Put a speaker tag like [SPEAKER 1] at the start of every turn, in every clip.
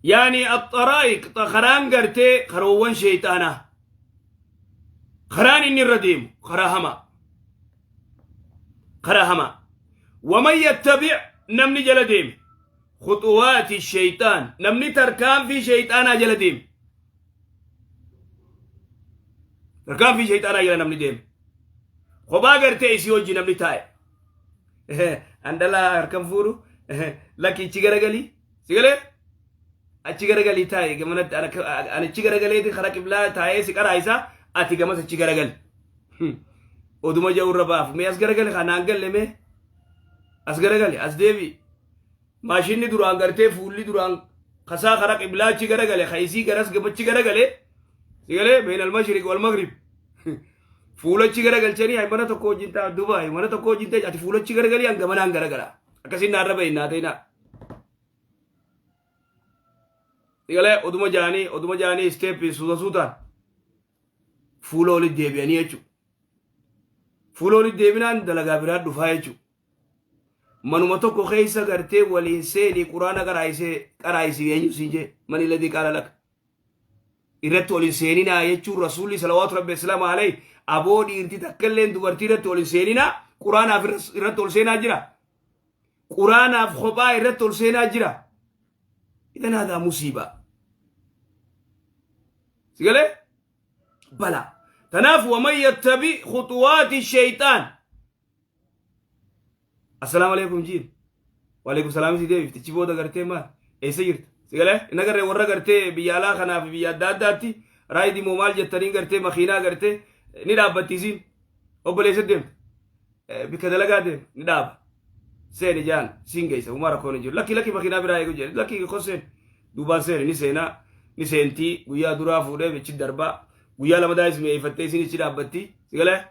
[SPEAKER 1] Yaani axxaraa'iq karaan gartee karoowwan sheeyxaanaa karaan inni irra deemu karaa hamaa karaa hamaa. Waman yattabi' namni jala deeme khuxuwaati sheeyxaan, namni tarkaanfii sheeyxaanaa jala deeme, tarkaanfii sheeyxaanaa jala namni deeme, kophaa gartee isii wajji namni taa'e, andalaa harkan fuudhu, lakki ichi garagalii, si galee, achi garagalii taa'e gamanatti, ani achi garagaleeti karaa qiblaa taa'ee si qaraa isaa, ati gamas achi garagali. Oduma ja'u irra baafu, mee as garagali, kanaan galle, mee as garagali, as deebi. Maashinni duraan gartee fuulli duraan kasaa karaa qiblaa achi garagale, ka isii garas gamachi garagale, si galee, بين المشرق والمغرب fuulachi garagalchanii, hay mana tokko wajjin ta'a Dubaay, mana tokko wajjin ta'e, ati fuulachi garagalii, an gamanaan garagala, akkasiin naarra bahin naa ta'inaa. Sigalee, oduma jaanii step suuta suutaan fuula walitti deebi'anii jechuudha. Fuula walitti deebinaan dalagaa biraa dhufaa jechuudha. Manuma tokko keessa gartee waliin seenii quraana qaraayisee qaraayisii eenyu siin jee? من الذي قال لك? Irratti waliin seeninaa jechuun rasuulli صلوات ربي وسلامه عليه, aboo, dhiirti takka illeen dubartii irratti waliin seeninaa, quraanaaf irratti ol seenaa jira. Quraanaaf kophaa irratti ol seenaa jira. إذن هذا مصيبة. Sigalee, bala. Tanaaf ومن يتبع خطوات الشيطان, السلام عليكم jiin, وعليكم السلام si deebifti, booda gartee maal, eessa jirta? Sigalee, inni agarree warra gartee biyya alaa kanaa fi biyya adda addaatti raayidii moo maal jettaniin, gartee makiinaa gartee ni dhaabbatti, isiin obboleessa deemta, bikka dalagaa deem, ni dhaaba, seeni jaan, siin geessa, humaa rakkoon hin jiru. Lakki, lakki, makiinaa biraa eegu jedhe, lakki, kon seen, duubaan seeni, ni seenaa, ni seentii, guyyaa duraa fuudhee bichi darbaa, guyyaa lamadaa is mi'eeffattee isin ichi dhaabbatti. Sigalee,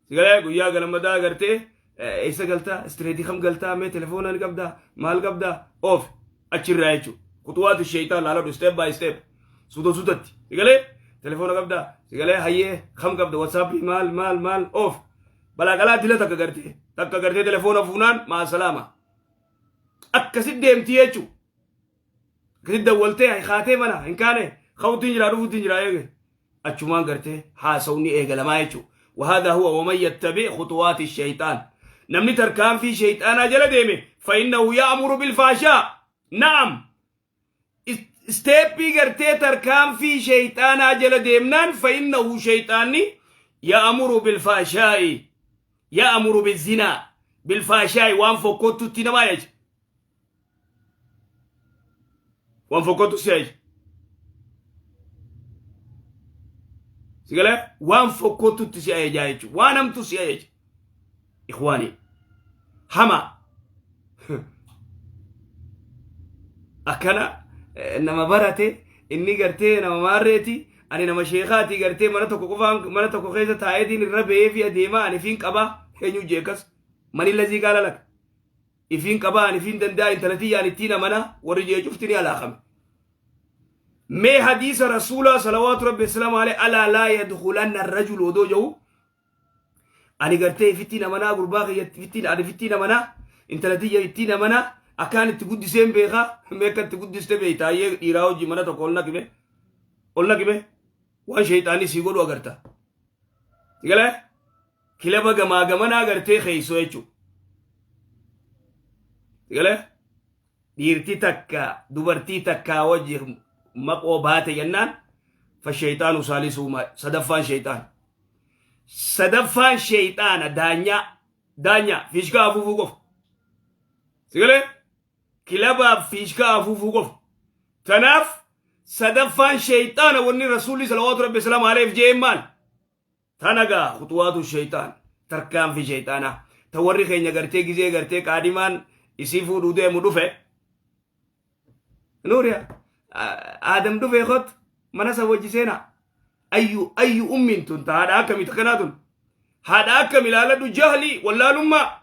[SPEAKER 1] sigalee, guyyaa galamadaa gartee eessa galtaa, street kam galtaa, mee telefoona ni qabdaa, maal qabdaa, oof achirraa jechuudha. خطوات الشيطان laaladhu, step by step, suuta suutatti. Sigalee, telefoona qabdaa, sigalee, hayyee, kam qabda, WhatsAppii, maal maal maal, oof balaa qalaa dila takka gartee takka gartee telefoona fuunaan مع السلامة, akkasit deemtii jechuudha. Akkasit dawwaltee kaatee mana hin kaane, kawutiin jira, dhufuutiin jira, eege achumaan gartee haasawni eegalamaa jechuudha. وهذا هو ومن يتبع خطوات الشيطان, namni tarkaanfii shayxaanaa jala deeme, فإنه يأمر بالفحشاء. نعم, step gartee tarkaanfii shayxaanaa jala deemnaan, فإنه shayxaanni يأمر بالفحشاء, يأمر بالزنا, بالفحشاء, waan fokkottutti namaa jecha, waan fokkottu si jecha, sigalee, waan fokkottutti si ajajaa jechuudha, waan hamtu si ajaja. إخواني, hama akkana nama barate, inni gartee nama maarreeti, ani nama sheekaati, gartee mana tokko qofaan mana tokko keessa taa'eetiin irra ba'ee fi adeemaa, ani fiin qabaa, eenyu jeekas? من الذي قال لك? Ifiin qabaa, ani fiin danda'a, intala tiyyaan ittiin amanaa, warri jee cufti ni alaaqame. Mee hadiisa rasuulaa صلوات ربي وسلامه عليه, ألا لا يدخلن الرجل odoo jedhu, ani gartee ifittiin amanaa, gurbaa kiyya ifittiin, ani ifittiin amanaa, intala tiyya ittiin amanaa, akkaan itti guddiseen beekaa. Mee akka itti guddiste beeytaayyee dhiiraa hojii mana tokko ol naqime, ol naqime, waan sheeyxaanii sii godhu agarta. Galee, kilaba gamaa gamanaa gartee keeysoo jechuu. Galee, dhiirti takka dubartii takkaa wajji maqoo baate jennaan, فالشيطان ثالثهما, sadaffaan sheeyxaan, sadaffaan sheeyxaana, daanyaa, daanyaa fiishkaa afuufuu qofa. Sigalee, kilabaaf fiishkaa afuufuu qofa. Tanaaf sadaffaan sheeyxaana. Wanni rasuulli صلوات ربي وسلامه عليه jeen maal? Tanagaa خطوات الشيطان, tarkaanfii sheeyxaanaa ta warri keenya gartee gizee gartee qaadimaan isii fuudhuu deemu dhufe, nuuriya aadam dhufe, kot mana san wajji seenaa. Ayyu ayyu ummiin tun ta haadha akkami takkanaa tun, haadha akkam ilaaladhu, jahlii, wallaalummaa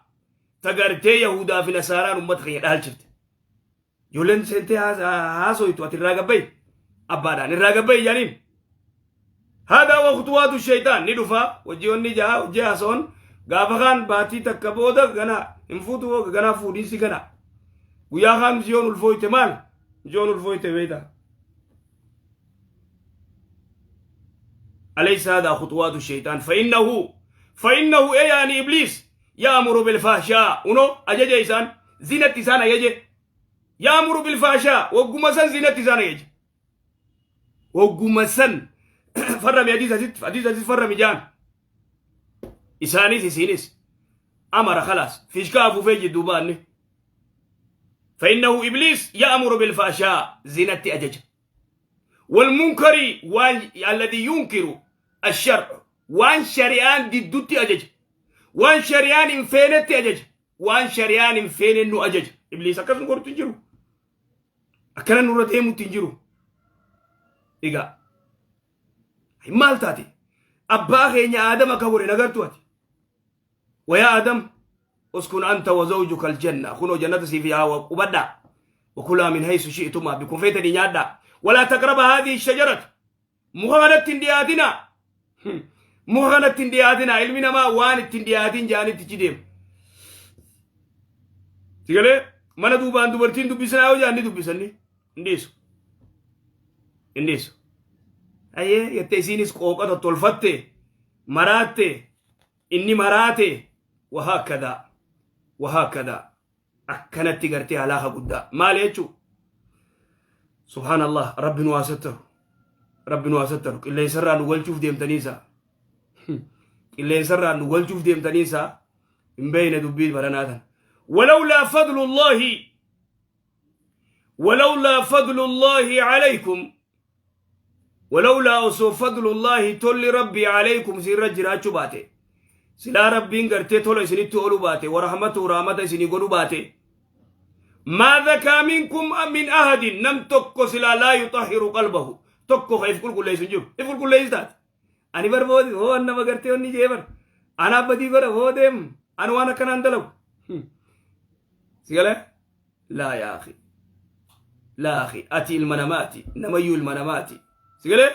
[SPEAKER 1] ta gartee yahudaa fi nasaaraan ummata keenya dhaalchifte. Ijoolleen seentee haasoytu, ati irraa gabbayi, abbaadhaan irraa gabbayi jaaniin. هذا هو خطوات الشيطان. Ni dhufa, hojii onni jaha hojii haasoon, gaafa kaan baatii takka booda gana hin fuutu, gana fuudhinsi gana guyyaa kaan siyoon ulfooyte maal Ijoon ulfooyte beeyta. أليس هذا خطوات الشيطان؟ فإنه إيه يعني إبليس يأمر بالفحشاء ونو أجج إنسان زينة إنسان أجج يأمر بالفحشاء وقمسن زينة إنسان أجج وقمسن فرمي حديث حديث حديث حديث فرمي جان إسانيس إسينيس أمر خلاص فيش كافو في دوباني. فإنه إبليس يأمر بالفحشاء زينة أجج والمنكر الذي ينكر الشرع وان شريان ضدتي أجج وان شريان انفينتي أجج وان شريان انفين إنه أجج. إبليس أكثر نقول تنجرو أكثر نقول تيمو تنجرو إيجا مال تاتي أبا خيني آدم أكبر نقرتواتي ويا آدم اسكن أنت وزوجك الجنة خنو جنة سيفيها وبدع وكلا من حيث شئتما بكم فيتني نيادا ولا تقرب هذه الشجرة مغنى تندياتنا مغنى تندياتنا علمنا ما وان تندياتين جاني تجديم تقولي ما ندوبان دوبرتين دوبسنا أو جاني دوبسني نديسو نديسو أيه يتسينيس قوقة تلفتة مراتة إني مراتة وهكذا وهكذا أكنت تقرتي علاقة قدا ما ليتشو. سبحان الله رب نواستر رب نواستر اللي يسرى نقول شوف ديم تنيسا اللي يسرى نقول شوف ديم تنيسا من بين دبيل برناتا. ولولا فضل الله ولولا فضل الله عليكم ولولا أصو فضل الله تولي ربي عليكم سير جراچو باتي سلا ربي غرتي تولي سنتو اولو باتي ورحمته رحمته سني غلو باتي ما ذكى منكم من أحد نم تكو سلا لا يطهر قلبه تكو خيف كل كل يسنجو يفكل كل يستات أني بربودي هو أنا بغرتي وني جيبر أنا بدي بر هو ديم أنا وانا كان أندلو سيقال لا يا أخي لا أخي أتي المناماتي نميو المناماتي سيقال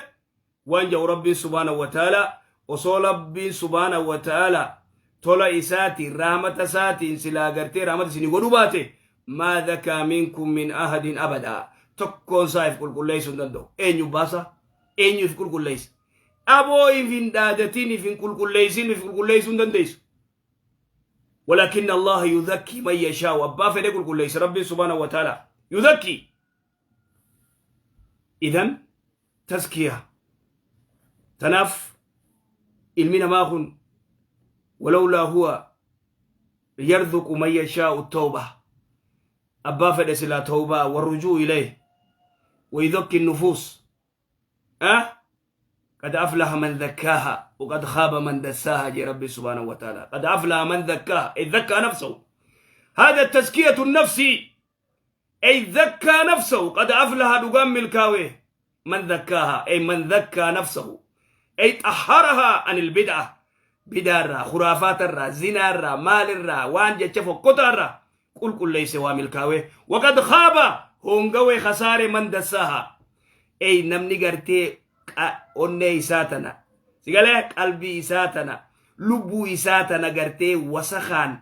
[SPEAKER 1] وانجو ربي سبحانه وتعالى وصول ربي سبحانه وتعالى تولا إساتي رحمة ساتي سلا غرتي رحمة سني غدوباتي ما ذكى منكم من أحد أبدا تكون سايف كل كل ليس دندو أنيو باسا أنيو في كل كل ليس أبو إفن دادتين في كل كل ليس في كل كل ليس دنديس ولكن الله يذكي من يشاء وأبا في كل كل ليس ربي سبحانه وتعالى يذكي. إذن تزكية تناف علمنا ما ولولا هو يرزق من يشاء التوبة أبا فدس لا توبة والرجوع إليه ويذكي النفوس. أه؟ قد أفلح من ذكاها وقد خاب من دساها جي ربي سبحانه وتعالى. قد أفلح من ذكاها إذ ذكى نفسه. هذا التزكية النفسي أي ذكى نفسه. قد أفلح دقام ملكاوي من ذكاها أي من ذكى نفسه أي طهرها عن البدعة بدارة خرافات الرا زنا الرا مال الرا وان جتشفو قطر قل كل ليس واملكاوي. وقد خاب هونغوي خسارة من دساها أي نمني غرتي أوني إساتنا سيقاله قلبي إساتنا لبو إساتنا غرتي وسخان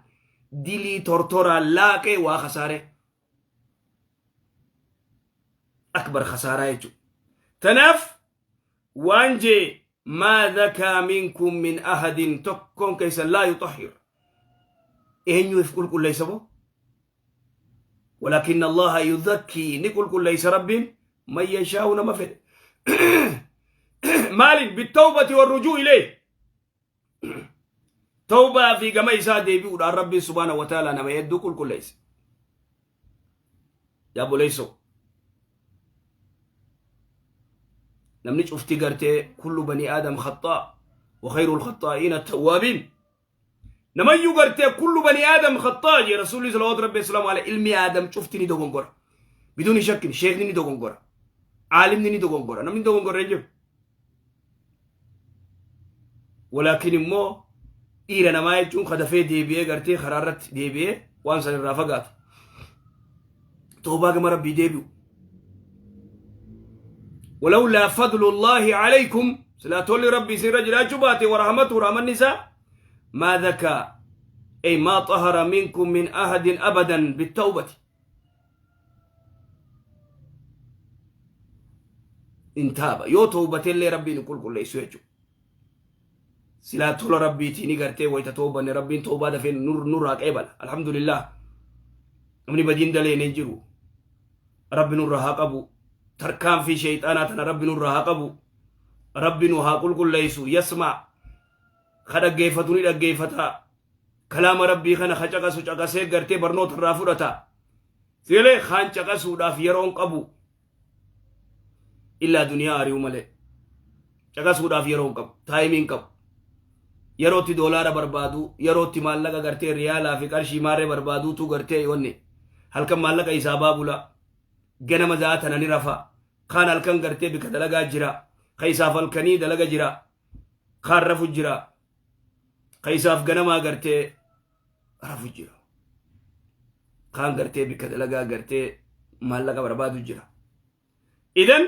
[SPEAKER 1] ديلي تورتورا لاكي وخسارة أكبر خسارة يجو تنف وانجي ما ذكى منكم من أحد تكون كيس لا يطهر إن يفكل كل ليس بو ولكن الله يذكي نقول كل ليس رب من يشاء نما فد مال بالتوبة والرجوع إليه توبة في كما يسا ديبي ودار ربي سبحانه وتعالى نما يدو كل كل ليس يا أبو ليسو namni cufti gartee kullu bani aadam khataa wa khayru alkhataa'iina attawaabiin namayyuu gartee kullu bani aadam khataa jee rasuulli salawaatu rabbi wasalaamu alayhi ilmi aadam cufti ni dogongora biduuni shakkin sheekni ni dogongora caalimni ni dogongora namni dogongora hin jiru walaakin immoo dhiira namaa jechuun kadafee deebi'ee gartee karaa irratti deebi'ee waan san irraa fagaatu toobaa gama rabbii deebi'u. ولولا فضل الله عليكم سلا تولي ربي سير جلال ورحمته رحمة النساء ما ذكى أي ما طهر منكم من أحد أبدا بالتوبة. In taaba. Yoo toobateellee Rabbiin hin qulqulleessu jechuudha. Silaa tola Rabbiitiin gartee wayita toobanne Rabbiin toobaa dafee nurraa qeebala. Alhamdulillah. Namni badiin daleen hin jiru. Rabbi nurra haa qabu. Tarkaanfii sheeyxaanaa tana Rabbi nurra haa qabu. Rabbi nu haa qulqulleessu. Yasmaa. Ka dhaggeeffatu ni dhaggeeffata. Kalaama Rabbii kana ka caqasu caqasee gartee barnoota irraa fudhata. Sigalee kaan caqasuudhaaf yeroon qabu. Illaa duniyaa ari'u malee. Caqasuudhaaf yeroon qabu. Time iin qabu. Yerootti doolaara barbaadu, yerootti maallaqa gartee riyaalaa fi qarshii maarree barbaaduutu gartee wanni. Halkan maallaqa isaa baabula. Ganama za'a tana ni rafa. Kaan halkan gartee bika dalagaa jira. Ka isaaf halkanii dalaga jira. Kaan rafu jira. Ka isaaf ganamaa gartee rafu jira. Kaan gartee bika dalagaa gartee maallaqa barbaadu jira. Idan